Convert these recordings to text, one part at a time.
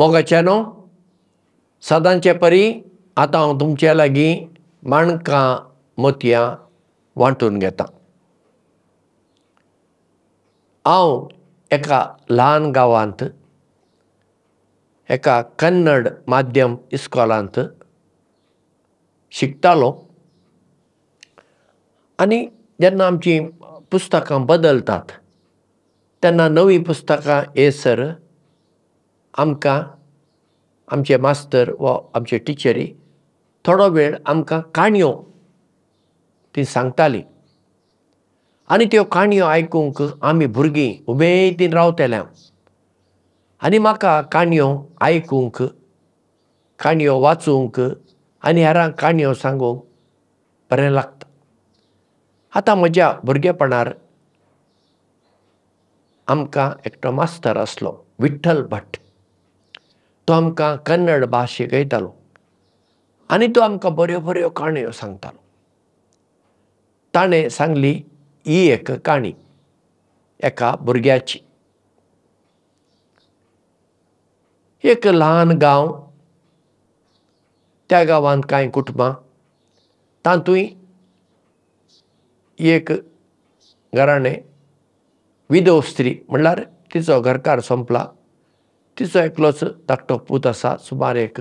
मोगाच्यानो, सदांचे परी आतां हांव तुमचे लागीं माणकां मोतयां वांटून घेतां. हांव एका ल्हान गांवांत एका कन्नड माध्यम इस्कॉलांत शिकतालो आनी जेन्ना आमचीं पुस्तकां बदलतात तेन्ना नवीं पुस्तकां येसर आमकां आमचे मास्तर वा आमचे टिचरी थोडो वेळ आमकां काणयो ती सांगताली आनी त्यो काणयो आयकूंक आमी भुरगीं उमेदीन रावतले. आनी म्हाका काणयो आयकूंक, काणयो वाचूंक आनी हेरांक काणयो सांगूंक बरें लागता. आतां म्हज्या भुरगेपणार आमकां एकटो मास्तर आसलो, विठ्ठल भट. तो आमकां कन्नड भास शिकयतालो आनी तो आमकां बऱ्यो बऱ्यो काणयो सांगतालो. ताणें सांगली ही एक काणी एका भुरग्याची. एक ल्हान गांव, त्या गांवांत कांय कुटुंबां, तातूंय एक घराणें विधव स्त्री, म्हणल्यार तिचो घरकार सोंपला, तिचो एकलोच धाकटो पूत आसा, सुमार एक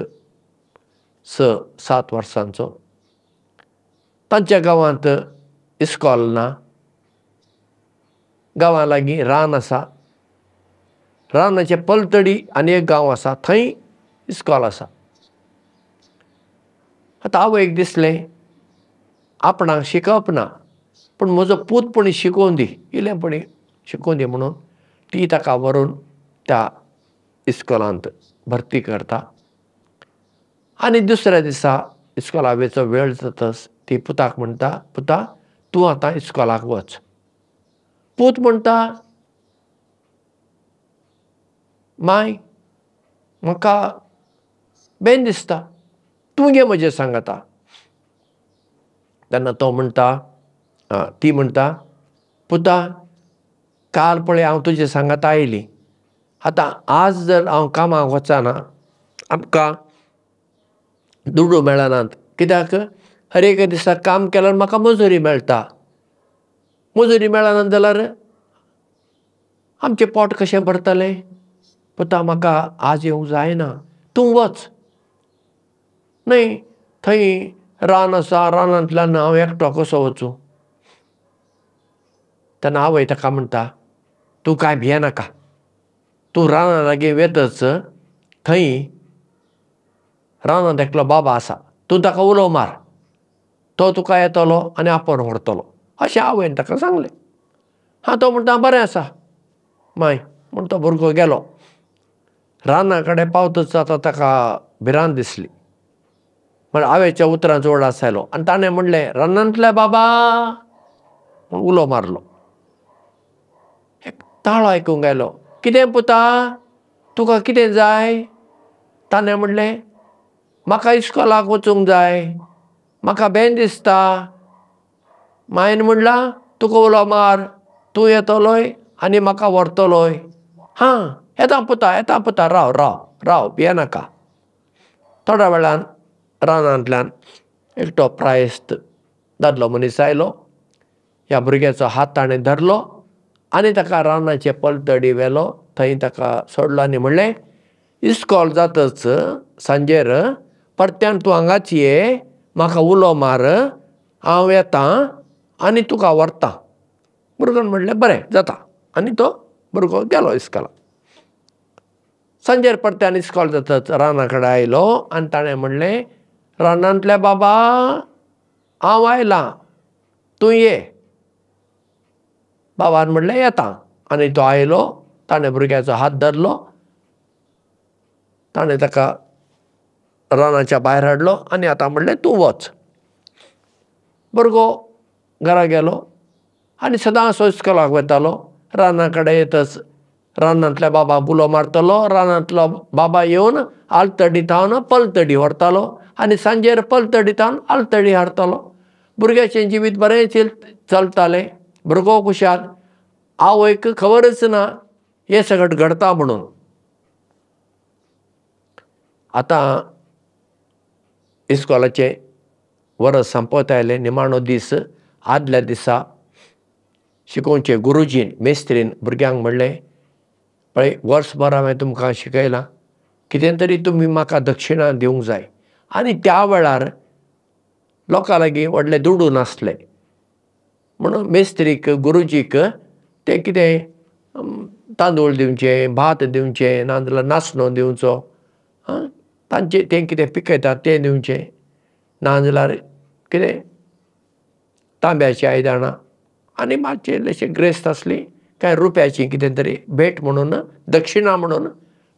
6-7 वर्सांचो. तांच्या गांवांत इस्कॉल ना, गांवां लागीं रान आसा, रानाचे पलतडी आनी एक गांव आसा, थंय इस्कॉल आसा. आतां आवयक दिसलें आपणाक शिकप ना, पूण म्हजो पूत पूण शिकोवन दी, इल्लें पूण शिकोवन दी म्हणून ती ताका व्हरून त्या इस्कॉलांत भरती करता. आनी दुसऱ्या दिसा इस्कॉला वेचो वेळ जातच ती पुताक म्हणटा, पुता तूं आतां इस्कॉलाक वच. पूत म्हणटा, माय म्हाका बेन दिसता, तूं घे म्हजें सांगता. तेन्ना तो म्हणटा, ती म्हणटा, पुता काल पळय हांव तुजें सांगाता आयली, आतां आज जर हांव कामाक वचना आमकां दुडू मेळनात, कित्याक हर एका दिसा काम केल्यार म्हाका मजुरी मेळटा, मजुरी मेळना जाल्यार आमचें पोट कशें भरतलें, पुता म्हाका आज येवंक जायना, तूं वच. न्हय थंय रान आसा, रानांतल्यान हांव एकटो कसो वचूं. तेन्ना आवय ताका म्हणटा, तूं कांय भियेनाका, तूं राना लागीं वेतच थंय रानांत एकलो बाबा आसा, तूं ताका उलो मार, तो तुका येतलो आनी आपोवन व्हरतलो, अशें आवयन ताका सांगलें. हां, तो म्हणटा बरें आसा माय, म्हूण तो भुरगो गेलो. राना कडेन पावतच आतां ताका भिरांत दिसली, म्हळ्यार आवयच्या उतरांचो उगडास आयलो आनी ताणें म्हणलें, रानांतल्या बाबा म्हूण उलो मारलो. एक ताळो आयकूंक आयलो, कितें पुता तुका कितें जाय? ताणें म्हणलें, म्हाका इस्कॉलाक वचूंक जाय, म्हाका बेन दिसता. मायन म्हणलां तुका उलो मार, तूं येतलोय आनी म्हाका व्हरतलोय. हां येता पुता, येता पुता, राव राव राव, भियेनाका. थोड्या वेळान रानांतल्यान एकटो प्रायस्त दादलो मनीस आयलो, ह्या भुरग्याचो हात ताणें धरलो आनी ताका रानाचे पलतडी व्हेलो, थंय ताका सोडलो आनी म्हणलें, इस्कॉल जातच सांजेर परत्यान तूं हांगाच ये, म्हाका उलो मार, हांव येतां आनी तुका व्हरतां. भुरग्यान म्हणलें बरें जाता, आनी तो भुरगो गेलो इस्कॉलाक. सांजेर परत्यान इस्कॉल जातच राना कडेन आयलो आनी ताणें म्हणलें, रानांतल्या बाबा हांव आयलां, तूं ये. बाबान म्हणलें येता, आनी तो आयलो, ताणें भुरग्याचो हात धरलो, ताणें ताका रानाच्या भायर हाडलो आनी आतां म्हणलें तूं वच. भुरगो घरा गेलो आनी सदांच इस्कॉलाक वतालो. राना कडेन येतच रानांतल्या बाबाक उलो मारतलो, रानांतलो बाबा येवन आलतडी थावन पलतडी व्हरतालो आनी सांजेर पलतडी थावन आलतडी हाडतालो. भुरग्याचें जिवीत बरें चलतालें, भुरगो खुशाल, आवयक खबरच ना हें सगळें घडता म्हणून. आतां इस्कॉलाचें वरस सोंपत आयलें, निमाणो दीस. आदल्या दिसा शिकोवचे गुरुजीन मेस्त्रीन भुरग्यांक म्हणलें, पळय वर्सभर हांवें तुमकां शिकयलां, कितें तरी तुमी म्हाका दक्षिणा दिवंक जाय. आनी त्या वेळार लोकां लागीं व्हडले दुडू नासले म्हणून मेस्त्रीक गुरुजीक ते कितें तांदूळ दिवचें, भात दिवचें, नाजाल्यार नाचणो दिवचो, तांचें तें कितें पिकयतात तें दिवचें, नाजाल्यार कितें तांब्याचीं आयदनां आनी मातशें इल्लेशें ग्रेस्त आसली कांय रुप्याची कितें तरी भेट म्हणून दक्षिणा म्हणून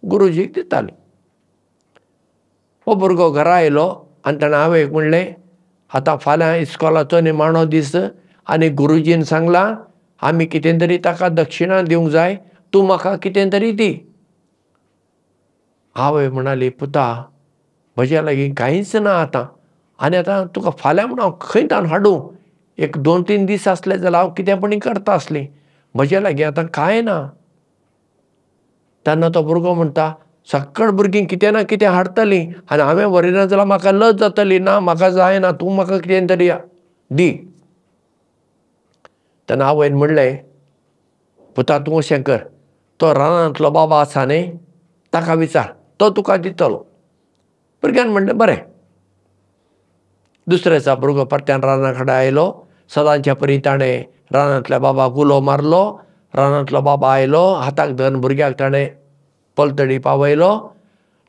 गुरुजीक दिताली. हो भुरगो घरा आयलो आनी ताणें आवयक म्हणलें, आतां फाल्यां इस्कॉलाचो निमाणो दीस आनी गुरुजीन सांगलां आमी कितें तरी ताका दक्षिणा दिवंक जाय, तूं म्हाका कितें तरी दी. आवय म्हणाली, पुता म्हज्या लागीं कांयच ना आतां, आनी आतां तुका फाल्यां म्हूण हांव खंय तावन हाडूं, एक 2-3 दीस आसले जाल्यार हांव कितें पणी करता आसलीं, म्हज्या लागीं आतां कांय ना. तेन्ना तो भुरगो म्हणटा, सगळ भुरगीं कितें ना कितें हाडटलीं आनी हांवें व्हरिना जाल्यार म्हाका लज जातली, ना म्हाका जायना, तूं म्हाका कितें तरी दी. तेन्ना आवयन म्हणलें, पुता तूं अशें कर, तो रानांतलो बाबा आसा न्ही ताका विचार, तो तुका दितलो. भुरग्यान म्हणलें बरें. दुसऱ्या दिसा भुरगो परत्यान राना कडेन आयलो. सदांच्या परी ताणें रानांतल्या बाबाक उलो मारलो. रानांतलो बाबा आयलो, हाताक धरून भुरग्याक ताणें पलतडी पावयलो.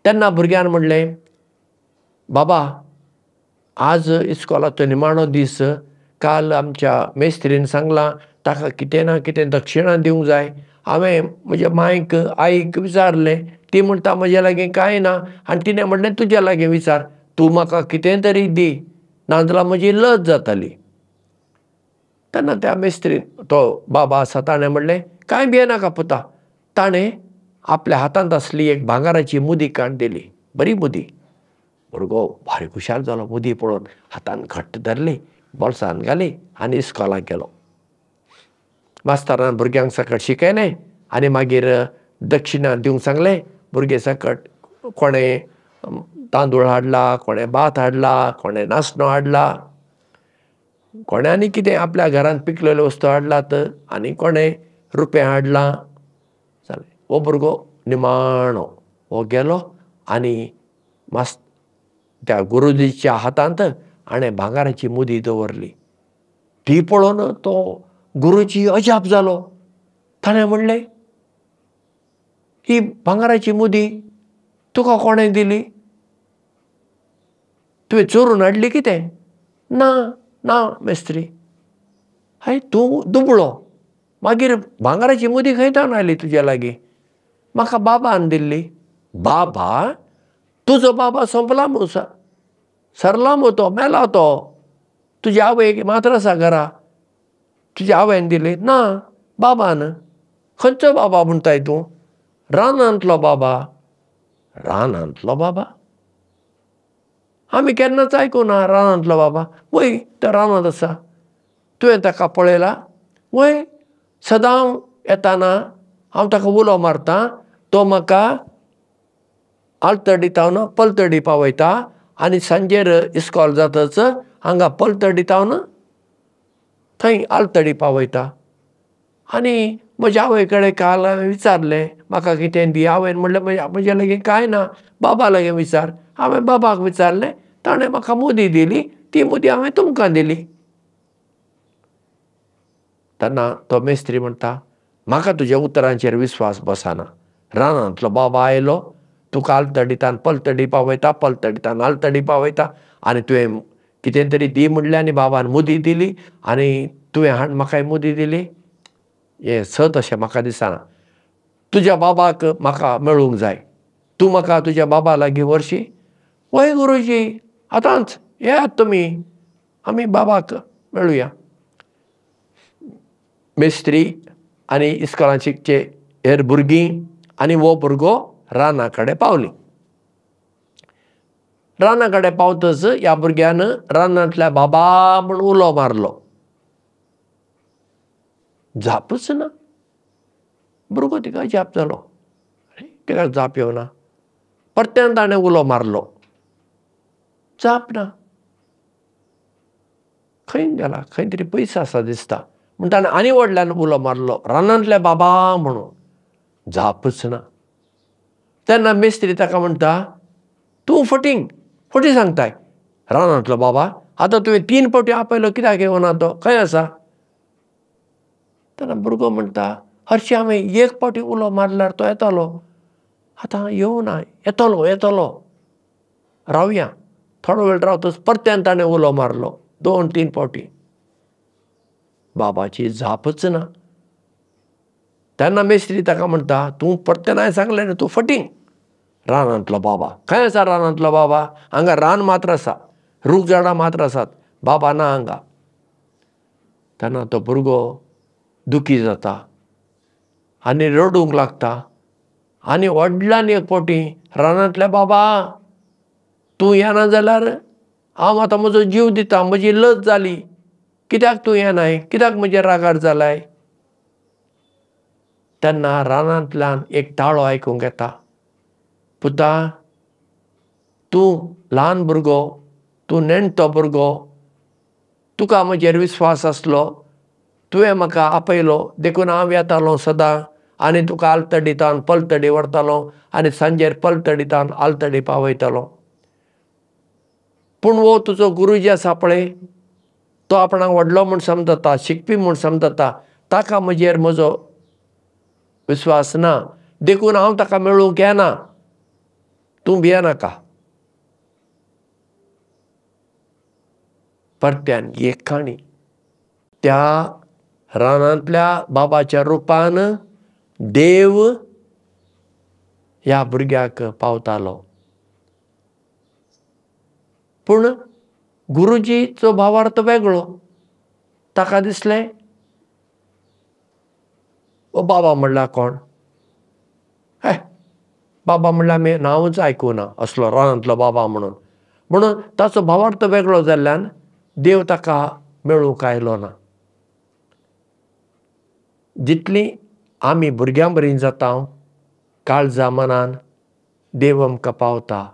तेन्ना भुरग्यान म्हणलें, बाबा आज इस्कॉलाचो निमाणो दीस, काल आमच्या मेस्त्रीन सांगलां ताका कितें ना कितें दक्षिणा दिवंक जाय. हांवें म्हज्या मांयक आईक विचारलें, ती म्हणटा म्हज्या लागीं कांय ना, आनी तिणें म्हणलें तुज्या लागीं विचार, तूं म्हाका कितें तरी दी, नाजाल्यार म्हजी लज जातली. तेन्ना त्या मेस्त्रीन तो बाबा आसा ताणें म्हणलें, कांय भियेनाका पुता. ताणें आपल्या हातांत आसली एक भांगराची मुदी काडून दिली, बरी मुदी. भुरगो भारी खुशाल जालो, मुदी पळोवन हातान घट्ट धरली, बोल्सान घाली आनी इस्कॉलाक गेलो. मास्तरान भुरग्यांक सकट शिकयलें आनी मागीर दक्षिणा दिवंक सांगलें. भुरगे सकट कोणें तांदूळ हाडला, कोणें भात हाडला, कोणें नाचणो हाडला, कोणें आनी कितें आपल्या घरांत पिकलेल्यो वस्तू हाडलात, आनी कोणें रुपया हाडला. जालें, हो भुरगो निमाणो हो गेलो आनी मास्त त्या गुरुजीच्या हातांत हाणें भांगराची मुदी दवरली. ती पळोवन तो गुरुजी अजाप जालो. ताणें म्हणलें, ही भांगराची मुदी तुका कोणें दिली, तुवें चोरून हाडली कितें? ना ना मेस्त्री. हय तूं दुबळो, मागीर भांगराची मुदी खंय तावन आयली तुज्या लागीं? म्हाका बाबान दिल्ली. बाबा? तुजो बाबा सोंपला मू, सरला मू, तो मेला तो, तुजी आवय मात्र आसा घरा, तुज्या आवयन दिली? ना बाबान. खंयचो बाबा म्हणटाय तूं? रानांतलो बाबा. रानांतलो बाबा? आमी केन्नाच आयकुना रानांतलो बाबा. वय तो रानांत आसा, तुवें ताका पळयला? वय, सदां येताना हांव ताका उलो मारता, तो म्हाका आलतडी तावन पलतडी पावयता आनी सांजेर इस्कॉल जातच हांगा पलतडी तावन थंय आलतडी पावयता. आनी म्हज्या आवय कडेन काल हांवें विचारलें म्हाका कितें दी, आवयन म्हणलें म्हज्या लागीं कांय ना, बाबा लागीं विचार. हांवें बाबाक विचारलें, ताणें म्हाका मुदी दिली, ती मुदी हांवें तुमकां दिली. तेन्ना तो मेस्त्री म्हणटा, म्हाका तुज्या उतरांचेर विस्वास बसना. रानांतलो बाबा आयलो, तुका आलतडीतान पलतडी पावयता, पलतडीतान आलतडी पावयता, आनी तुवें कितें तरी दी म्हणलें आनी बाबान मुदी दिली आनी तुवें हाड म्हाकाय मुदी दिली. हें सत अशें म्हाका दिसना. तुज्या बाबाक म्हाका मेळूंक जाय, तूं म्हाका तुज्या बाबा लागीं व्हरशी? वय गुरुजी, आतांच येयात तुमी, आमी बाबाक मेळुया. मेस्त्री आनी इस्कॉलांत शिकचे हेर भुरगीं आनी हो भुरगो राना कडेन पावली. राना कडेन पावतच ह्या भुरग्यान रानांतल्या बाबा म्हूण उलो मारलो. जापूच ना. भुरगो तिका जाप जालो, कित्याक जाप येवना? परत्यान ताणें उलो मारलो, जाप ना. खंय गेला, खंय तरी पयस आसा दिसता. म्हूण ताणें आनी व्हडल्यान उलो मारलो, रानांतल्या बाबा म्हणून. जापच ना. तेन्ना मेस्त्री ताका म्हणटा, तूं फटींग फटी सांगताय, रानांतलो बाबा आतां तुवें 3 फावटी आपयलो, कित्याक येवना तो, खंय आसा? तेन्ना भुरगो म्हणटा, हरशीं हांवें 1 फावटी उलो मारल्यार तो येतालो, आतां येवना, येतलो येतलो, रावया. थोडो वेळ रावतच परत्यान ताणें उलो मारलो 2-3 फावटी, बाबाची जापच ना. तेन्ना मेस्त्री ताका म्हणटा, तूं परत्यान हांवें सांगलें न्हू, तूं फटींग, रानांतलो बाबा खंय आसा? रानांतलो बाबा हांगा रान मात्र आसा, रूख झाडां मात्र आसात, बाबा ना हांगा. तेन्ना तो भुरगो दुखी जाता आनी रडूंक लागता आनी व्हडल्यान 1 फावटी, रानांतल्या बाबा तूं येना जाल्यार हांव आतां म्हजो जीव दिता, म्हजी लज जाली, कित्याक तूं येनाय, कित्याक म्हजेर रागार जालाय? तेन्ना रानांतल्यान एक ताळो आयकूंक येता, पुता तूं ल्हान भुरगो, तूं नेणटो भुरगो, तुका म्हजेर विस्वास आसलो, तुवें म्हाका आपयलो देखून हांव येतालो सदां आनी तुका आलतडीतान पलतडी व्हरतालो आनी सांजेर पलतडीतान आलतडी पावयतालो. पूण हो तुजो गुरुजी आसा पळय, तो आपणाक व्हडलो म्हूण समजता, शिकपी म्हूण समजता, ताका म्हजेर म्हजो विस्वास ना, देखून हांव ताका मेळूंक येना, तूं भियेनाका. परत्यान एक काणी, त्या रानांतल्या बाबाच्या रुपान देव ह्या भुरग्याक पावतालो. पूण गुरुजीचो भावार्थ वेगळो, ताका दिसलें ओ बाबा म्हणल्यार कोण, हे बाबा म्हणल्यार आमी नांवूच आयकुना असलो रानांतलो बाबा म्हणून. म्हणून ताचो भावार्थ वेगळो जाल्ल्यान देव ताका मेळूंक आयलो ना. जितली आमी भुरग्यां बरी जाता काळजा मनान देव आमकां पावता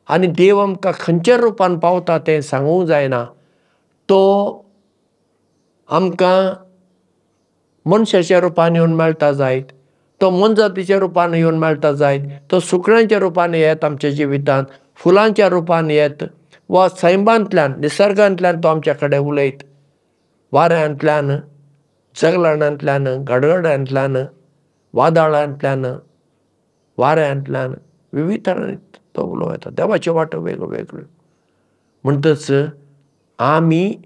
आनी देव आमकां खंयच्या रुपान पावता तें सांगूंक जायना. तो आमकां मनशाच्या रुपान येवन मेळटा जायत, तो मोनजातीच्या रुपान येवन मेळटा जायत, तो सुकण्यांच्या रुपान येत आमच्या जिवितांत, फुलांच्या रुपान येत, वा सैमांतल्यान निसर्गांतल्यान तो आमच्या कडेन उलयत, वाऱ्यांतल्यान, जगलाणांतल्यान, गडगड्यांतल्यान, वादळांतल्यान, वाऱ्यांतल्यान, विविध तरांनी तो उलोवं येता. देवाच्यो वाटो वेगळ्यो वेगळ्यो. म्हणटच आमी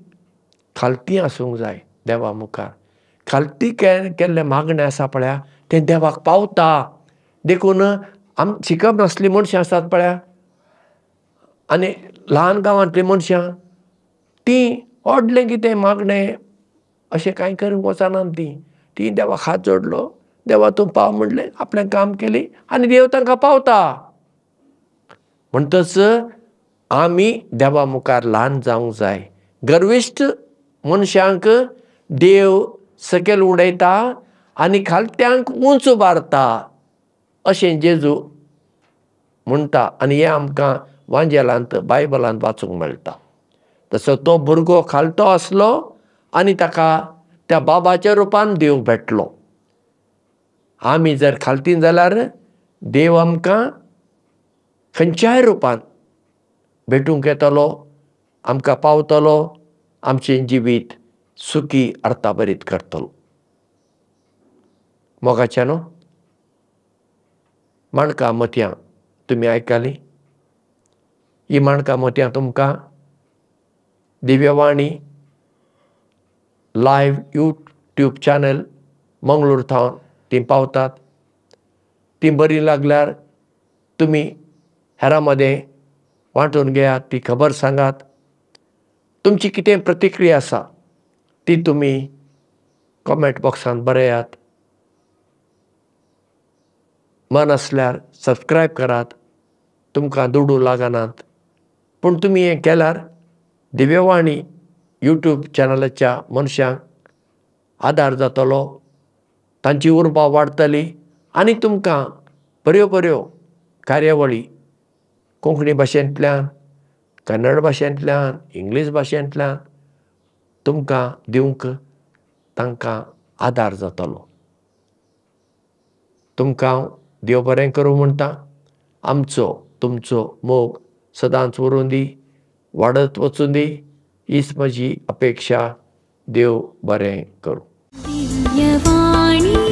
खालती आसूंक जाय देवा मुखार. खालती केल्लें मागणें आसा पळया तें देवाक पावता. देखून आम शिकप नासलीं मनशां आसात पळया आनी ल्हान गांवांतलीं मनशां तीं व्हडलें कितें मागणें अशें कांय करूंक वचनात. तीं तीं देवाक हात जोडलो, देवा तूं पाव म्हणलें, आपलें काम केलें आनी देव तांकां पावता. म्हणटच आमी देवा मुखार ल्हान जावंक जाय. गर्विश्ट मनशांक देव सकयल उडयता आनी खालत्यांक उंच उबारता अशें जेजू म्हणटा आनी हें आमकां वांजेलांत बायबलांत वाचूंक मेळटा. तसो तो भुरगो खालतो आसलो आनी ताका त्या बाबाच्या रुपान देव भेटलो. आमी जर खालती जाल्यार देव आमकां खंयच्याय रुपान भेटूंक येतलो, आमकां पावतलो, आमचें जिवीत सुखी अर्थाभरीत करतलो. मोगाच्या न्हू माणकां मोतयां तुमी आयकलीं. ही माणकां मोतयां तुमकां Divyavani live YouTube channel Mangalore थावन तीं पावतात. तीं बरीं लागल्यार तुमी हेरां मदें वांटून घेयात, ती खबर सांगात. तुमची कितें प्रतिक्रिया आसा ती तुमी कॉमेंट बॉक्सांत बरयात. मन आसल्यार सबस्क्रायब करात, तुमकां दुडू लागनात, पूण तुमी हें केल्यार दिव्यवाणी यूट्यूब चॅनलाच्या मनशांक आदार जातलो, तांची उर्बा वाडटली आनी तुमकां बऱ्यो बऱ्यो कार्यावळी कोंकणी भाशेंतल्यान, कन्नड भाशेंतल्यान, इंग्लीश भाशेंतल्यान तुमकां दिवंक तांकां आदार जातलो. तुमकां हांव देव बरें करूं म्हणटा. आमचो तुमचो मोग सदांच उरूं दी, वाडत वचूं दी, हीच म्हजी अपेक्षा. देव बरें करूं. दिव्यवाणी.